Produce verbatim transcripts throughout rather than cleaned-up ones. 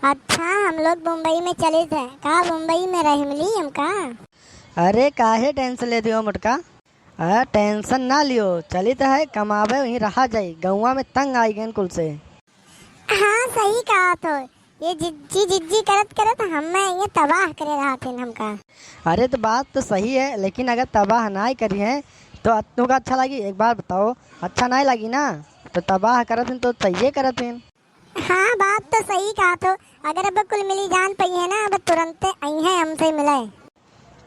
अच्छा, हम लोग मुंबई में चलित है, का मुंबई में रह मिली हमका? अरे काहे tension लेत हो मोटका? अरे tension ना लियो, चलित है कमावे, वहीं रहा जाई, गौवा में तंग आई गए कुल से। हाँ, सही कहा तो, ये जिज्जी जिज्जी करत करत हमें ये तबाह करे रहत हैं हमका। अरे तो बात तो सही है, लेकिन अगर तबाह नाई करी है तो तुमका अच्छा लगी? एक बात बताओ, अच्छा नाई लगी ना? तो तबाह करत हैं तो सही करत हैं। हाँ, बात तो सही कहा तो, अगर अब कुल मिली जान पई है ना, अब तुरंते आई हैं हमसे मिले।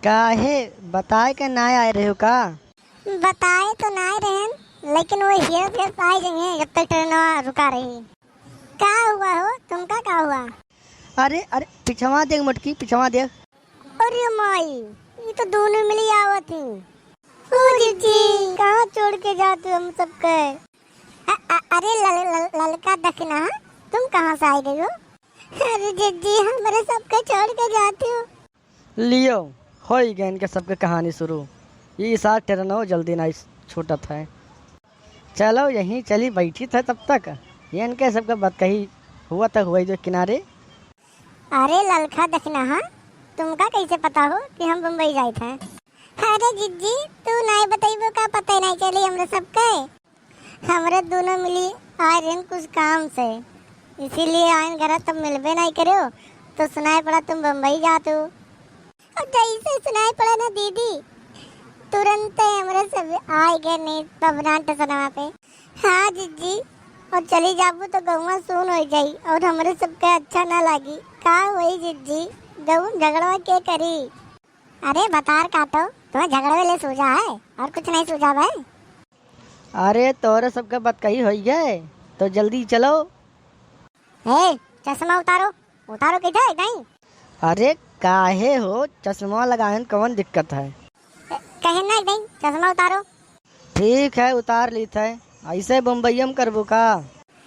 काहे बताए के नाई आए रहे हो का? बताए तो नाई रहन, लेकिन वो हियर हियर आए जाइए जब तक ट्रेनवा रुका रही। का हुआ हो, तुमका का हुआ? अरे, अरे, पिछवा देख मोटकी, पिछवा देख। अरे माई, ये तो दोनों मिली आवत ही। ओ जिज्जी, कहाँ छोड़ के जाते हो हम सबके? अ-, अ-, अरे लल-, लल-, ललका दखिना, तुम कहाँ से आ गई हो? अरे जिज्जी, हमरे सबके छोड़ के जाते हो। लियो, होई गए इनके सबके कहानी शुरू। ई साथ ट्रेनो जल्दी नाई छूटत है। चलो यहीं चली बैठी थे तब तक, ये इनके सबके बतकही हुआ तक हुआ जो किनारे। अरे ललका दखिना, हाँ, तुमका कैसे पता हो कि हम बम्बई जाइत है? अरे जिज्जी, तू नाई बतइबो का, पता ही नाई चली हमरे सबके। हमरे दोनों मिली आए रहन कुछ काम से, इसीलिए आइन घर तब मिलबे नाई करो, तो सुनाई पड़ा तुम बम्बई जात हो। और जैसे सुनाई पड़ा ना दीदी, तुरंते हमरे सब आए गए नींद पवना टसनवा पे। हाँ जिज्जी, और चली जाबू तो गौवा सून हो जाई और हमरे सबके अच्छा ना लागी। का होई जिज्जी, गौवा में झगड़वा के करी? अरे बतार काटो, तुम्हें झगड़वे ले सूझा है और कुछ नहीं सूझा भाई। अरे तोरे सबके बतकही होई गए, तो जल्दी चलो। ए, चश्मा उतारो, उतारो किधर नहीं? अरे काहे हो, चश्मा लगाए में कौन दिक्कत है? ए, कहे नहीं, नहीं, चश्मा उतारो। ठीक है, उतार लीत है। ऐसे बम्बईया में करबू का?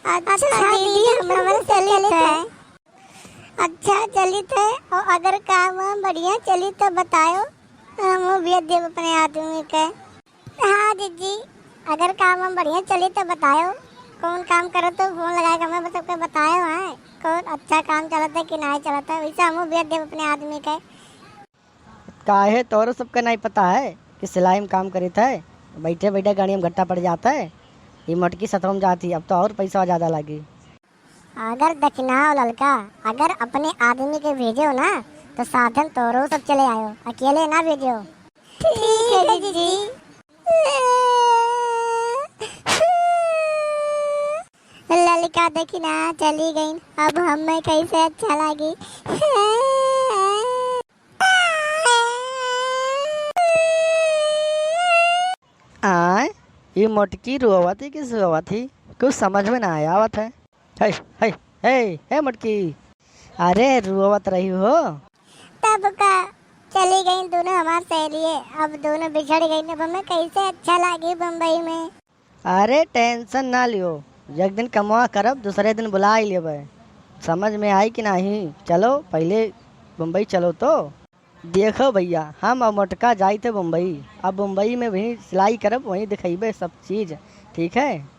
अच्छा दीदी, हम चलित है। अच्छा चलित है, और अगर काम वाम बढ़िया चली तो बतायो, हम भेज देब अपने आदमी के। हाँ जिज्जी, अगर काम वाम बढ़िया चली तो बतायो, कौन काम करत हो, फोन लगाए के हमें सबके बतायो है, कौन अच्छा काम चलत है कि नहीं चलत है, वैसे हम भेज देब अपने आदमी के। काहे तोरो सबके नहीं पता है कि सिलाई में काम करीत है, बैठे बैठे गाड़ी में घट्टा पड़ जाता है, ये मोटकी सतवा में जाती, अब तो और पैसा ज्यादा लागी। अगर दखिना हो ललका, अगर अपने आदमी के भेजे हो ना, तो साधन तोरो सब चले आयो, अकेले ना भेजे हो। ठीक है जिज्जी। ललका दखिना चली गई, अब हमें कैसे अच्छा लागी। आय, ई मोटकी रोवत ही कि सोवत ही, कुछ समझ में ना आवत है। हे, हे, हे, हे मोटकी, अरे रोवत रही हो। तब का, चली गई दोनों हमार सहेलिये, अब दोनों बिछड़ गई, अब हमें कैसे अच्छा लागी बम्बई में। अरे tension ना लियो, एक दिन कमवा करब, दूसरे दिन बुलाई लेबे। समझ में आई कि नहीं? चलो पहले बम्बई चलो तो। देखो भैया, हम अब मोटका जाइत है बम्बई, अब बम्बई में वहीं सिलाई करब, वहीं दिखइबे सब चीज, ठीक है?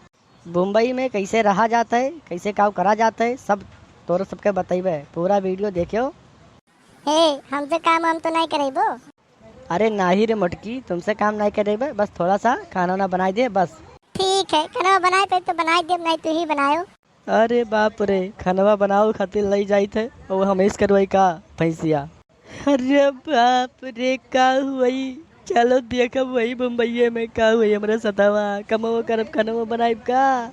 बम्बई में कैसे रहा जात है, कैसे काम करा जात है, सब तोरे सबके बतइबे। पूरा video देखियो। हे, हमसे काम हम तो नहीं करेबो। अरे नाही रे मोटकी, तुमसे काम नहीं करेबे, बस थोड़ा सा खाना वाना बनाई दे बस। ठीक है, खाना बनाए पे तो बनाई दे, नहीं तू ही बनायो। अरे बाप रे, खानवा बनावे खातिर लई जाइत है, और हम ऐस करवाई का भैंसिया? अरे बाप रे, का हुई? चलो देखब वही बम्बईये में का हुई हमरा सतावा, कमवा करब, खानवा बनाइब का?